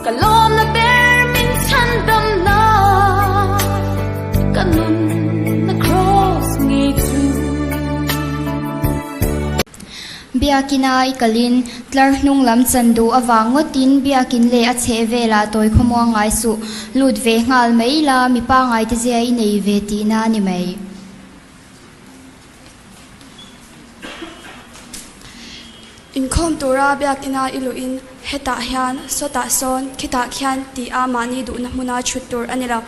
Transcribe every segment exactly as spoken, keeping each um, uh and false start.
Ka lawmna ber min chhandamna, ka nunna cross ngei chu. Biakin-a i kalin, tlar hnung lam chan duh avang ngawtin biakin le a chheh vela tawi khawmuang ngai suh, lut ve nghal mai la, mi pangngai te zia i nei ve tina ni mai. Inkhawm tura biakin-a i lutin, hetah hian, sawtah sawn, khitah khian, tia mahni duhna hmuna chhut tur a ni lo.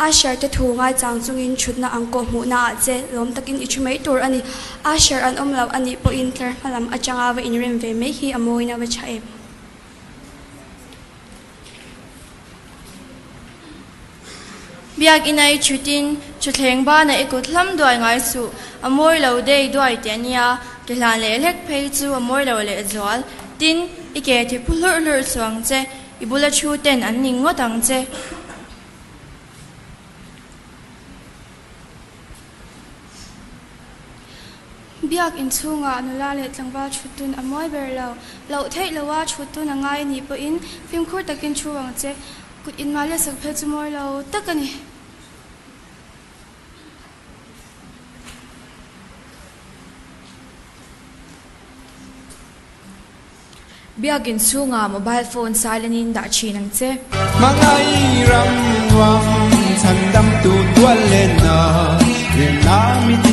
Usher te thu ngai chang chungin chhutna ang kawhhmuhna ah che lawm takin i chhu mai tur a ni. Usher an awm lo a nih pawhin tlar hma lam aṭanga va inrem ve mai hi a mawiin a va ṭha em. Biakin-a i chhutin, thutthleng bana i kut hlam duai ngai suh, a mawi lo dei duai te a nia, ke hlan leh hlek phei chu a mawi lo leh zual. Tin, i ke thi phu hlurh hlurh suh ang che, i bula thu ten an ning ngawt ang che. Biakin chhunga nula leh tlangval chhut tun a mawi ber lo. Lo theih loa chhut tun a ngai a nih pawhin fimkhur takin chhu ang che. Kut inmahni sak phei chu mawi lo tak a ni. Biakin chhunga mobile phone silent-in dah ṭhin ang che. Hmangai ram ruang chhandamtu tual lenna, rinna mi ti.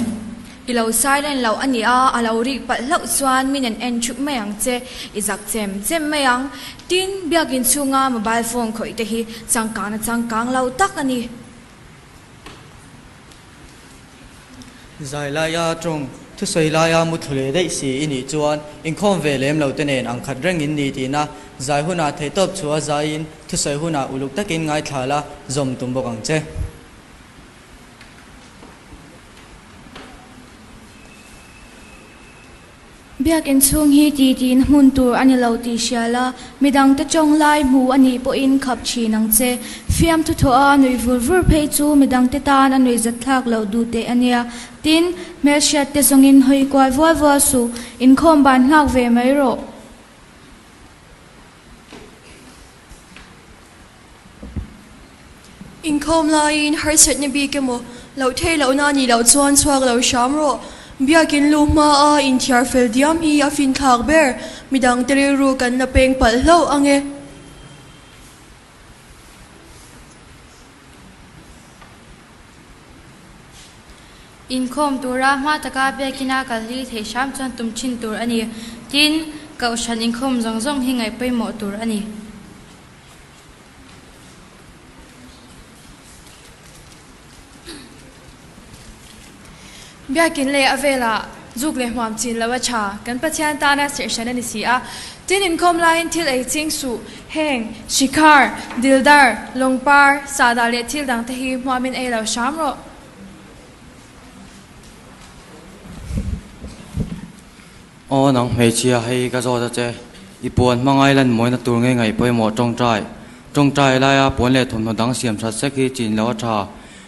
I lo silent lo a ni a, a lo rik palh hlauh chuan min en en thup mai ang che, i zak chem chem mai ang. Tin, biakin chhunga mobile phone khawih te hi changkangna changkang lo tak a ni. Zai laia ṭawng, thusawi laia muthlu leh daih si i nih chuan, inkhawm ve lem lo te nen ang khat rengin ni tina, zai huna theihtawp chhuah zaiin, thusawi huna uluk takin ngaithla la, zawm tum bawk ang che. Biakin chhung hi titi hmun tur a ni lo tih hria la, midangte ṭawng lai hmu a nih pawhin khap ṭhin ang che. Fiamthu thawha nui vur vur phei chu midangte tan a nuizat thlak loh duh teh a nia. Tin, hmelhriat te zawngin hawi kual vual vual suh, inkhawm ban hlak ve mai rawh. Inkhawm laiin harsatna bik emaw, lo thei lohna ni loh chuan chhuak lo hram rawh. Biakin lu hmaa inthiar fel diam hi a finthlak ber, midangte rilru kan la peng palh hlauh ang e. Inkhawm tura hma taka biakina kal hi theih hram chuan tum ṭhin tur a ni. Tin, kohhran inkhawm zawng zawng hi ngaih pawimawh tur a ni. Biakin leh a vela zuk leh hmam chin lo a ṭha, kan Pathian tana serhsan a ni si a. Tin, inkhawm laiin thil ei ching suh, heng, shikhar, dildar, lawngpar, sada leh thil dangte hi hmamin ei lo hram rawh. Aw, nang hmeichhia hei ka zawt a che. I puan hmangai lan mawina tur ngei ngaih pawimawh ṭawngṭai. Ṭawngṭai laia puan leh thawmhnaw dang siam ṭhat sek hi chin lo a ṭha.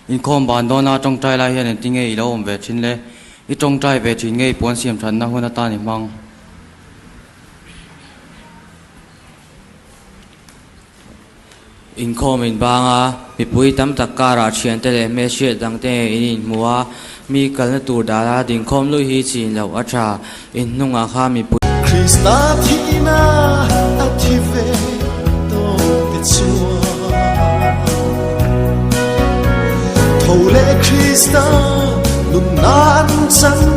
Inkhawm ban dawna ṭawngṭai lai hian engtin nge i lo awm ve ṭhin le? I ṭawngṭai ve ṭhin nge i puan siam ṭhatna hun atan i hmang? Inkhawm inbanga mipui tam tak karah ṭhiante leh hmelhriat dangte in inhmu a, mi kalna tur dala dingkhawm luih hi chin lo a ṭha. In hnungah kha mipui Krista thina a thi ve tawk te chuan, tho le Krista nunna an chang